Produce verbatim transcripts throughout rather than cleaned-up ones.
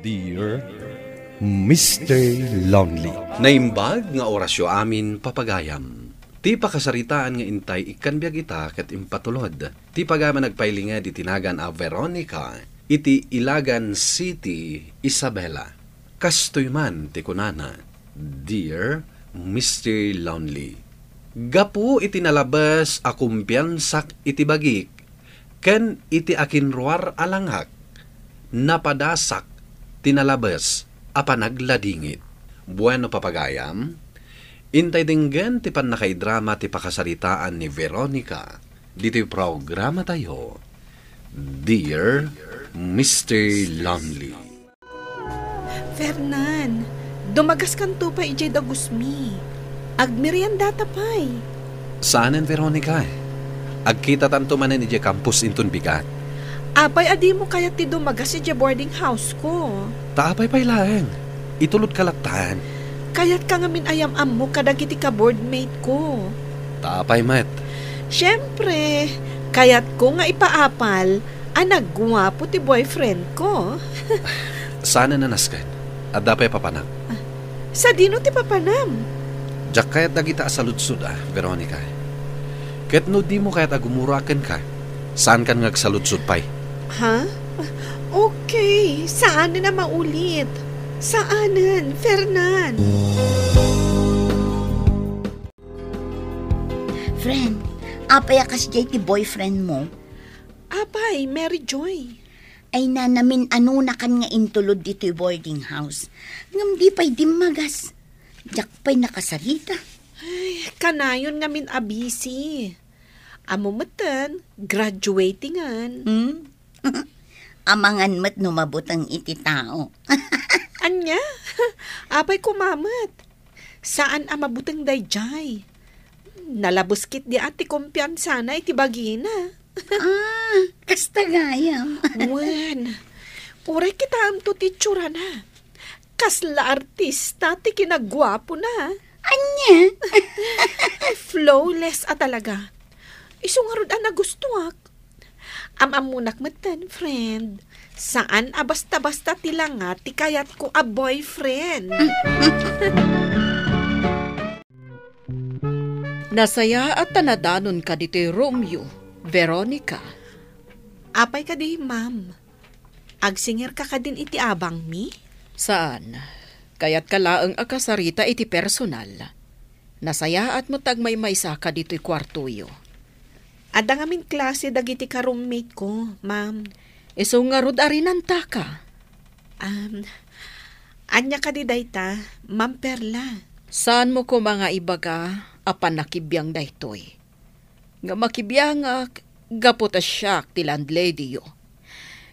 Dear Mister Lonely. Naimbag nga orasyo amin, papagayam. Ti pakasaritaan nga intay ikkan biag ita ket impatulod ti pagayam a nagpailinged iti nagan a Veronica iti Ilagan City, Isabela. Kastoy man ti kunana, "Dear Mister Lonely, gapu iti nalabes a kumpiansak iti bagik ken iti akinruar a langak, napadasak ti nalabes a panagladingit." Bueno, papagayam, intay denggen ti pannakaidrama ti pakasaritaan ni Veronica ditoy programatayo, Dear Mister Lonely. Fernan, dumagaskanto pay idiay dagusmi. Agmeriendata pay. Saanen, Veronica. Agkitatanto manen idiay campus inton bigat. Apay a dimo kayat ti dumagas idiay boarding house ko? Ta apay pay laeng. Itulodka lattan. Kayatka ngamin a yam-ammo kadagiti ka-boardmate ko. Ta apay met? Siempre, kayatko nga ipaapal a nagguapo ti boyfriend ko. Saan a nasken? Adda pay papanak? Sadino ti papanam? Diak kayat dagita a saludsod a, Veronica. Ket no dimo kayat a gumura kenka, saankan nga agsaludsod pay. Ha? Okay, saanen a maulit. Saanen, Fernan. Friend, apay a kasdiay ti boyfriend mo? Apay, Mary Joy. Ay, nanamin-anonakan nga intulod ditoy boarding house. Ngem di pay dimmagas. Diak pay nakasarita. Ay, kanayon ngamin a busy. Ammo metten, graduatingan. Hmm? Amangan met no mabuteng iti tao. Ania? Apay koma met? Saan a mabuteng daydiay. Nalabes ketdi a ti kumpiansana iti bagina. Ah, kasta gayam. Wen, uray kitaemto ti itsurana. Kasla artista ti kinaguapona. Ania? Flawless a talaga. Isu ngarud a nagustuak. Am-ammonak metten, friend. Saan a basta-basta ti langa ti kayatko a boyfriend. Nasayaat ta nadanonka ditoy roomyo, Veronica. Apay kadi, ma'am? Agsingirka kadin iti abangmi? Saan. Kayatka laeng a kasarita iti personal. Nasayaat met ta agmaymaysaka ditoy kuartoyo. Adda ngamin klase dagiti ka-roommate ko, ma'am. Isu ngarud a rinantaka. Um, ania kadi dayta, Ma'am Perla? Saanmo koma nga ibaga a pannakibiang daytoy? Nga makibiangak gapu ta siak ti landladyyo.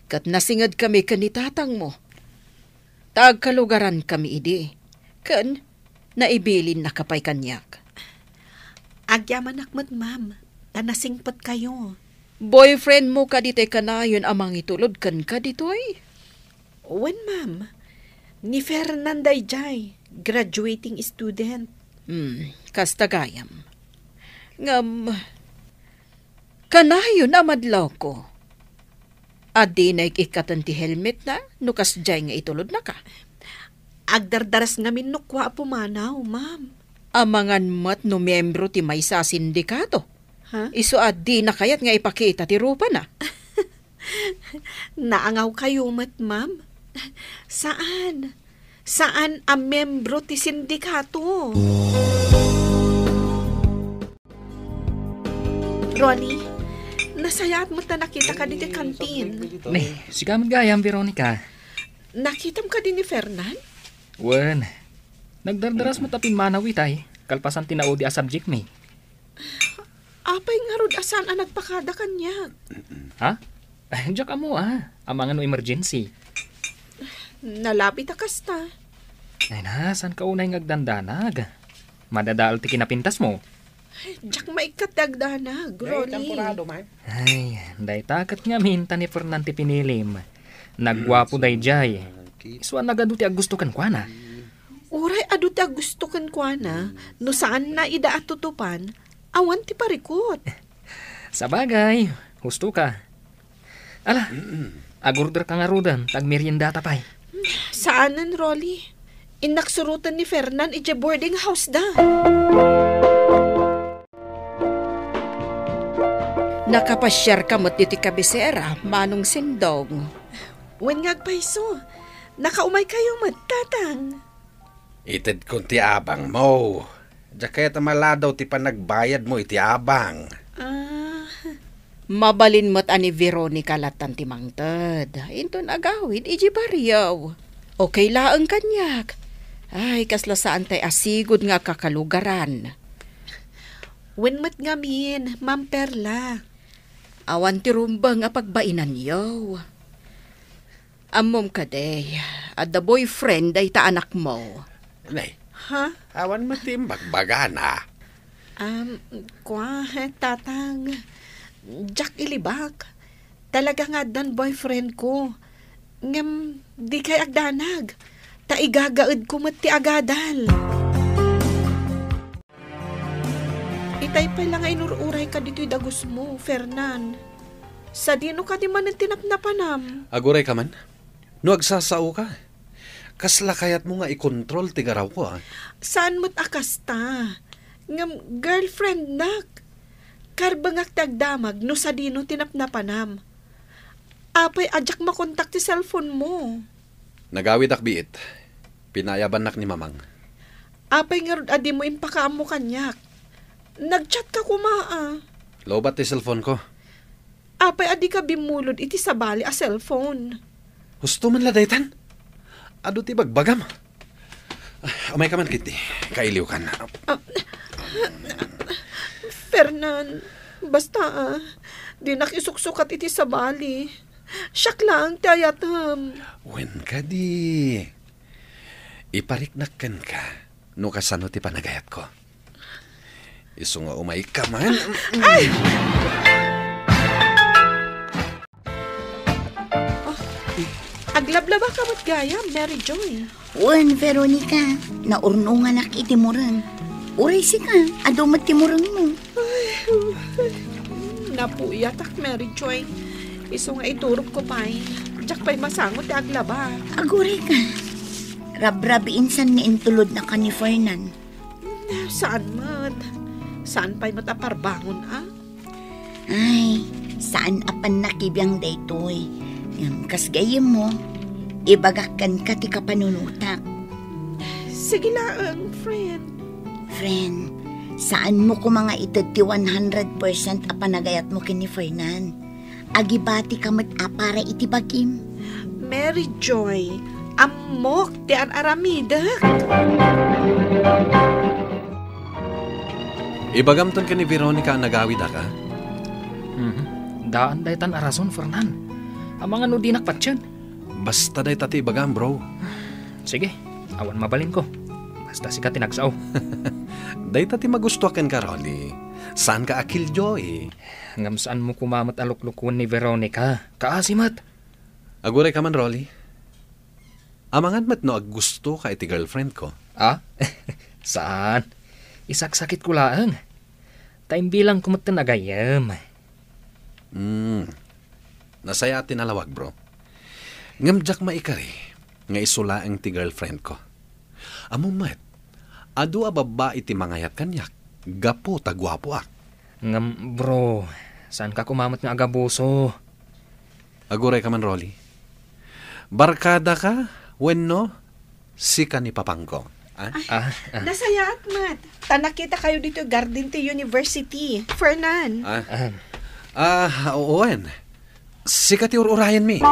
Ket nasingedkami ken ni tatangmo. Ta agkalugarankami idi, ken naibilinnaka pay kaniak. Agyamanak met, ma'am, ta nasingpetkayo. Boyfriendmo kadi ti kanayon a mangitulod kenka ditoy? Wen, ma'am. Ni Fernan daydiay, graduating student. Hmm, kasta gayam. Ngem, kanayon a madlawko. Adda ikkaten ti helmetna no kasdiay nga itulodnaka. Agdardaras ngamin no kua a pumanaw, ma'am. Amangan met no miyembro ti maysa a sindikato. Ha? Isu a dina kayat nga ipakita ti rupana. Naangawkayo met, ma'am. Saan. Saan a miyembro ti sindikato. Ronnie, nasayaat met ta nakitaka ditoy kantin. Ni, sika met gayam, Veronica. Nakitam kadi ni Fernan? Wen, nagdardaras met a pimmanaw itay, kalpasan ti naudi a subject mi. Apay ngarud a saan a nagpakada kaniak? Ha? Diak ammo a. Amangan no emergency. Nalabit a kasta. Ay na, saanka unay nga agdandanag? Madadael ti kinapintasmo. Diak maikkat ti agdanag, Ronnie. Ay, dayta ket ngamin ta ni Fernan ti pinilim. Nagguapo daydiay. Isu a nagadu ti aggusto kenkuana. Uray adu ti aggusto kenkuana, no saanna ida a tutupan, awan ti parikut. Sabagay, husto ka. Ala, agorder ka ngaruden, ta agmeriendata pay. Saanen, Rolly. Innak suroten ni Fernan idiay boarding house da. Nakapasiarka met iti kabisera, Manong Sindong. Wen nga agpayso, nakaumaykayo met, Tatang. Itedkon ti abangmo. Diak kayat a maladaw ti panagbayadmo iti abang. Ah. Mabalin met a ni Veronica latan ti mangted. Inton agawid, iti barrio. Okay laeng kaniak. Ay, kasla saan tay asigud nga kakalugaran. Wen met ngamin, Ma'am Perla. Awan ti rumbeng a pagbainanyo. Ammom kadi, adda boyfriend dayta anakmo. Nay, ha? Awan met ti imbagbagana. Um, kwa, Tatang, diak ilibak. Talaga nga addan boyfriend ko. Ngem, di kay agdanag. Ta igagaed ko met ti agadal. Itay pay la nga inur-urayka ditoy dagusmo, Fernan. Sadino kadi manen ti napnapanam? Agurayka man? No agsasaoka, kasla kayatmo nga ikontrol ti garawko, a? Saan met a kasta? Ngem girlfriendnak. Karbengak ti agdamag no sadino ti napnapanam. Apay a diak makontak ti cellphone mo? Nagawidak biit. Pinayabannak ni Mamang. Apay ngarud a dimo impakaammo kaniak? Nag-chat ka koma, a. Lowbat ti cellphone ko. Apay a dika bimmulod iti sabali a cellphone? Husto man la daytan. Adu ti bagbagam. Ah, umayka man, Kitty. Kailiwkan. Ah, Fernan, basta, a, dinak isuksukat iti sabali. Siak laeng ti ayatem. Wen kadi. Ipariknak kenka no kasano ti panagayatko. Isu nga umayka man. Ay! Oh, aglablaba ka met gayam, Mary Joy. Wen, Veronica, naurnonganak iti mureng. Uray sika, adu met ti murengmo. Ay, napuyatak, Mary Joy. Isu nga iturogko pay. Diak pay masango ti aglaba. Agurayka. Rabrabiin san nga intulodnaka ni Fernan. Saan met. Saan pay met a parbangon, a? Ay, saan a pannakibiang daytoy. Ngem kas gayyemmo, ibagak kenka ti kapanunotak. Sige laeng, friend. Friend, saanmo koma nga ited ti one hundred percent a panagayatmo ken ni Fernan. Agibatika met a para iti bagim. Mary Joy, ammok ti ar-aramidek. Ibagamton ken ni Veronica a nagawidak, a? Mhm. Daan daytan a rason, Fernan. Amangan no dinak patien. Basta dayta ti ibagam, bro. Sige, awan mabalinko. Basta sika ti nagsao. Dayta ti magustuak kenka, Rolly. Saanka a killjoy. Ngem saanmo koma met a luklukoen ni Veronica. Kaasi met. Agurayka man, Rolly. Amangan met no aggustoka iti girlfriend ko. Ah? Saan. Isaksakitko laeng. Ta imbilangko met ti nagayyem. Hmm. Nasayaat ti nalawag, bro. Ngem diak maikari nga isu laeng ti girlfriend ko. Ammom met, adu a babbai ti mangayat kaniak gapu ta guapoak. Ngem, bro, saanka koma met nga agabuso. Agurayka man, Rolly. Barkadaka wenno sika ni papangko? Ah? Ah, ah. Nasayaat met. Ta nakitakayo ditoy garden ti university, Fernan. Ah. Ah. Ah, wen. Sika ti ur-urayenmi.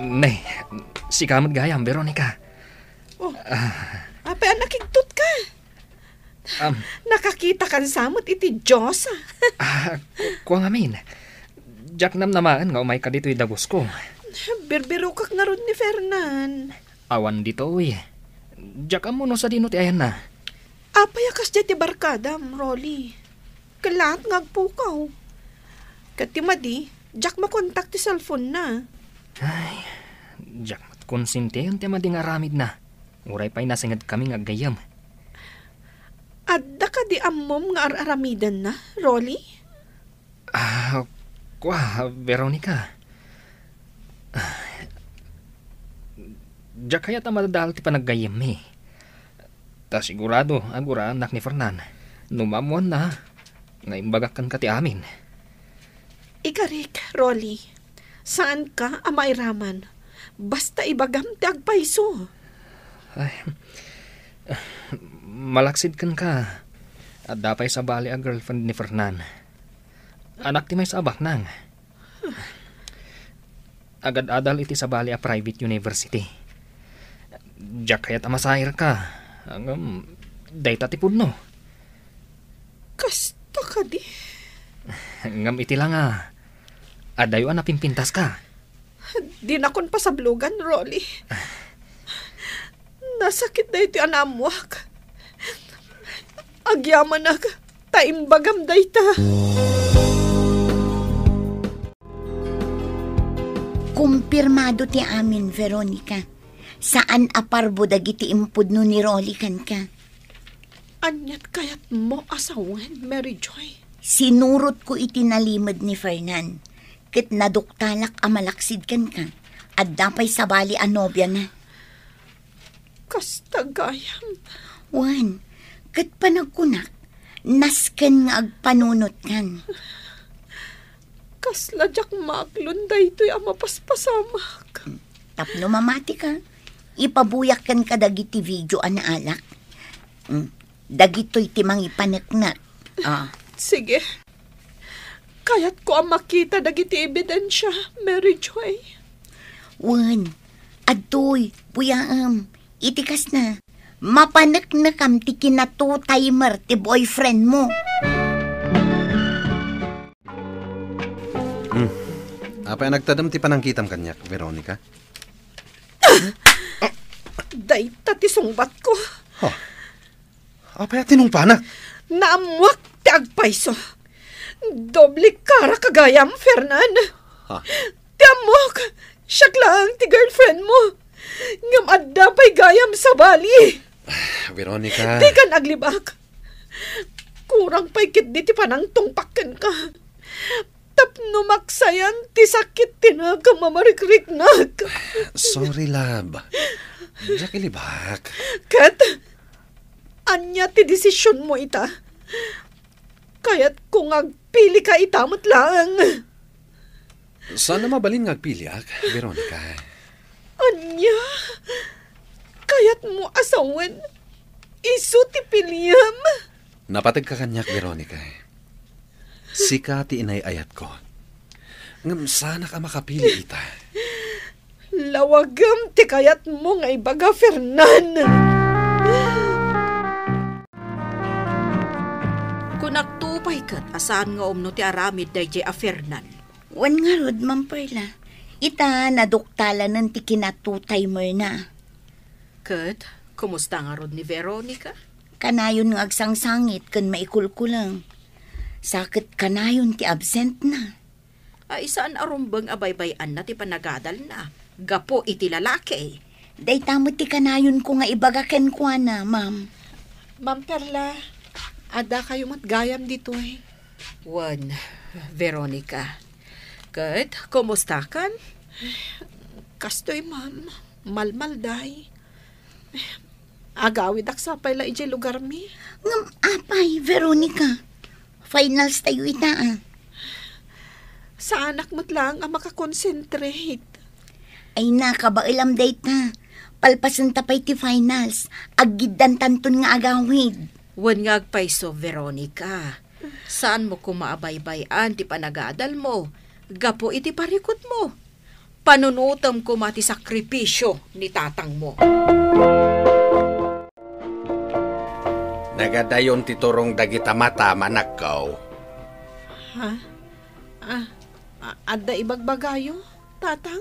Ne, sika met gayam, Veronica. Oh, apay a nakigtot ka? Am. Nakakita kan sa met iti Dios. Ah, ku-, kua ngamin. Diak namnamaen nga umayka ditoy dagusko. Birbirokak ngarud ni Fernan. Awan ditoy. Diak ammo no sadino ti ayanna. Apay a kasdiay ti barkadam, Rolly? Ket laat nga agpukaw. Ket ti madi, diak makontak ti cellphone na. Ay, diak met konsintian ti madi nga aramidna. Uray pay nasingedkami nga aggayyem. Adda kadi ammom nga ar-aramidenna, Rolly? Ah, Kua, Veronica. Diak kayat a madadael ti panaggayyemmi. Ta sigurado a guraennak ni Fernan no maammoanna nga imbagak kenka ti amin. Ikarik, Rolly. Saanka a mairaman. Basta ibagam ti agpayso. Ay, malaksid kenka. Adda pay sabali a girlfriend ni Fernan. Anak ti maysa a baknang. Agad-adal iti sabali a private university. Diak kayat a masairka. Ngem, dayta ti pudno. Kasta kadi? Ngem iti la nga, adayo a napimpintaska. Dinakon pasablogan, Rolly. Nasakit daytoy a naammoak. Agyamanak, ta imbagam dayta. Kumpirmado ti amin, Veronica. Saan a parbo dagiti impudno ni Rolly kenka. Aniat kayatmo a sawen, Mary Joy? Sinurotko iti nalimed ni Fernan, ket naduktalak a malaksid kenka. Adda pay sabali a nobiana. Kasta gayam. Wen, ket panagkunak, nasken nga agpanunotkan. Kasla diak maaklon daytoy a mapaspasamak. Tapno mamatika, ipabuyak kenka dagiti video a naalak. Mm, dagitoy ti mangipaneknek. Ah. Sige. Kayatko a makita dagiti ebidensia, Mary Joy. Wen, adtoy, buyaem, iti kasna, mapaneknekam ti kina two-timer ti boyfriend mo. Hmm. Apay a nagtadem ti panangkitam kaniak, Veronica? Dayta ti sungbatko. Huh. Apay a tinungpanak? Naammoak ti agpayso. Doble karaka gayam, Fernan. Ha? Ti ammok, siak laeng ti girlfriend mo. Ngem adda pay gayam sabali. Veronica. Dikan aglibak. Kurang pay ketdi ti panangtungpak kenka. Tapno maksayan ti sakit ti nakam a marikriknak. Sorry, love. Diak ilibak. Ket, ania ti desisionmo ita? Kayatko nga agpilika ita met laeng. Saan a mabalin nga agpiliak, Veronica. Ania? Kayatmo a sawen, isu ti piliam? Napategka kaniak, Veronica. Sika ti inay-ayatko. Ngem saanak a makapili ita. Lawagem ti kayatmo nga ibaga, Fernan. Kunakto pay ket a saan nga umno ti aramid daydiay a Fernan. Wen ngarud, Ma'am Perla. Ita, naduktalanen ti kinatutaymerna. Ket, kumusta ngarud ni Veronica? Kanayon nga agsangsangit ken maikulkuleng. Sa ket kanayon ti absentna. Ay, saan a rumbeng a baybay-anna ti panagadalna gapu iti lalaki. Dayta met ti kanayonko nga ibaga kenkuana, ma'am. Ma'am Perla, adda kayo met gayam ditoy. Wen, Veronica. Ket, kumustakan? Kastoy, ma'am. Malmalday. Agawidak sa pay la idiay lugarmi. Ngem apay, Veronica? Finals tayo ita, ah. Saanak met laeng a makakonsentrate. Ay, nakabaelam dayta. Palpasenta pay ti finals. Aggiddantanton nga agawid. Wen nga agpayso, Veronica. Saanmo koma a baybay-an ti panagadalmo gapu iti parikutmo. Panunotem koma ti sakripisio ni tatangmo. Nagadayon ti turong dagita mata, manakkaw. Ha? Ah, a-, adda ibagbagayo, Tatang?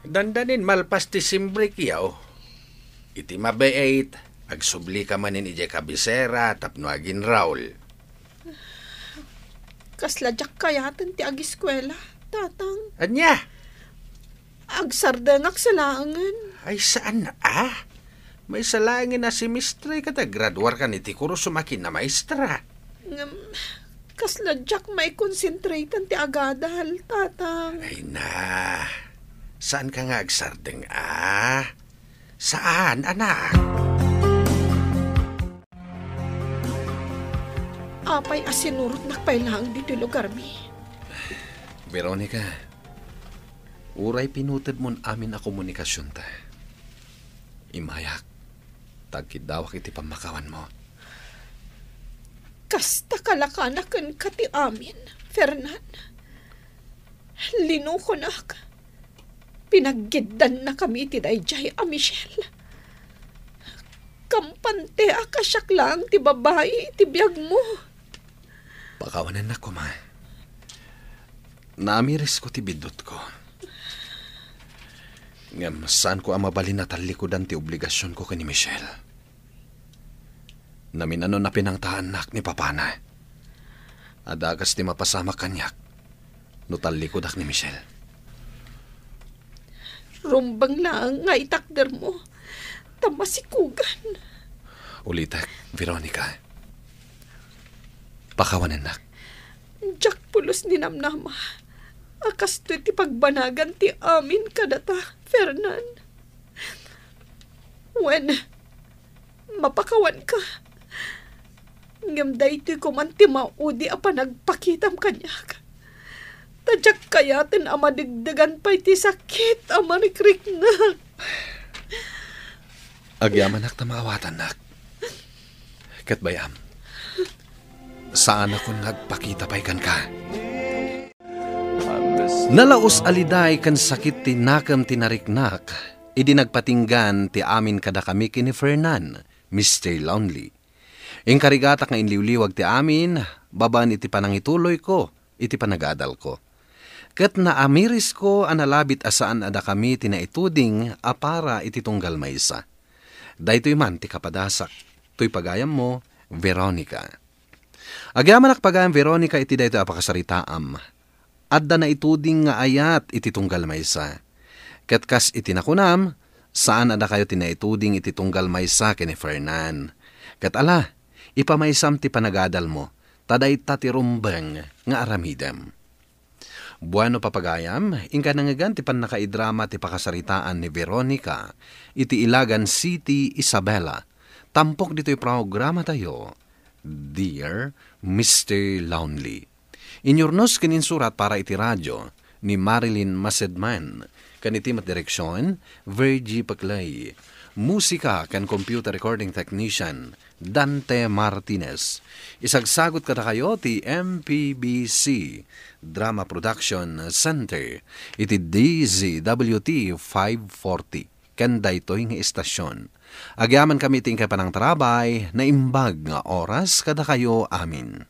Dandanin malpas ti simbrekyo. Iti mabiit, agsubli ka manen idiay kabisera tapno aginraol. Kasla diak kayaten ti agiskuela, Tatang. Ania? Agsardengak sa laengen. Ay, saan a? Maysa laengen a semestre ket agraduarkan iti kurso makin a maestra. Ngem, Kasla diak maikonsentratan ti agadal, Tatang. Ay na, saan ka nga agsardeng, a? Saan, anak? Apay a sinurotnak pay laeng ditoy lugarmi? Veronica, uray pinutedmon amin a komunikasionta, immayak, ta agkiddawak iti pammakawanmo. Kasta kalakanak kenka ti amin, Fernan. Linukonak. Pinaggidannakami iti daydiay a Michelle. Kampanteak a siak laeng ti babai iti biagmo. Pakawanennak koma. Naamirisko ti biddutko. Ngem saanko a mabalin a tallikudan ti obligasionko ken ni Michelle. Naminano a pinangtaannak ni papana. Adda kas ti mapasamak kaniak no tallikudak ni Michelle. Rumbeng laeng nga itakdermo, ta masikugan. Ulitek, Veronica. Pakawanennak. Diak pulos ninamnama a kastoy ti pagbanagan ti amin kadata, Fernan. Wen, mapakawanka. Ngem daytoy koman ti maudi a panagpakitam kaniak. Ta diak kayaten a madegdegan pay ti sakit a marikriknak. Agyamanak ta maawatannak. Ket bay-am, saanakon nga agpakita pay kenka. Nalaus a liday ken sakit ti nakem ti nariknak idi nagpatinggan ti amin kadakami ken ni Fernan, Mister Lonely. Inkarigatak nga inliwliwag ti amin babaen iti panangituloyko iti panagadalko. Ket naamirisko a nalabit a saan a dakami ti naituding a para iti tunggal maysa. Daytoy man ti kapadasak, toy pagayammo, Veronica. Agyamanak pagayam, Veronica, iti daytoy a pakasaritaam. Adda naituding nga ayat iti tunggal maysa. Ket kas iti nakunam, saan a dakayo ti naituding iti tunggal maysa ken ni Fernan. Ket ala, ipamaysam ti panagadalmo, ta dayta ti rumbeng nga aramidem. Bueno, papagayam, inka nangngegan ti pannakaidrama ti pakasaritaan ni Veronica iti Ilagan City, Isabela, tampok ditoy programatayo, Dear Mister Lonely. Inyurnos ken insurat para iti radio ni Marilyn Masedman, ken iti met direksion, Virgie Paclay. Musika ken computer recording technician, Dante Martinez. Isagsagut kadakayo ti M P B C Drama Production Center iti D Z W T five forty ken daytoy nga istasion. Agyamankami iti inkay panangtarabay, naimbag nga oras kadakayo amin.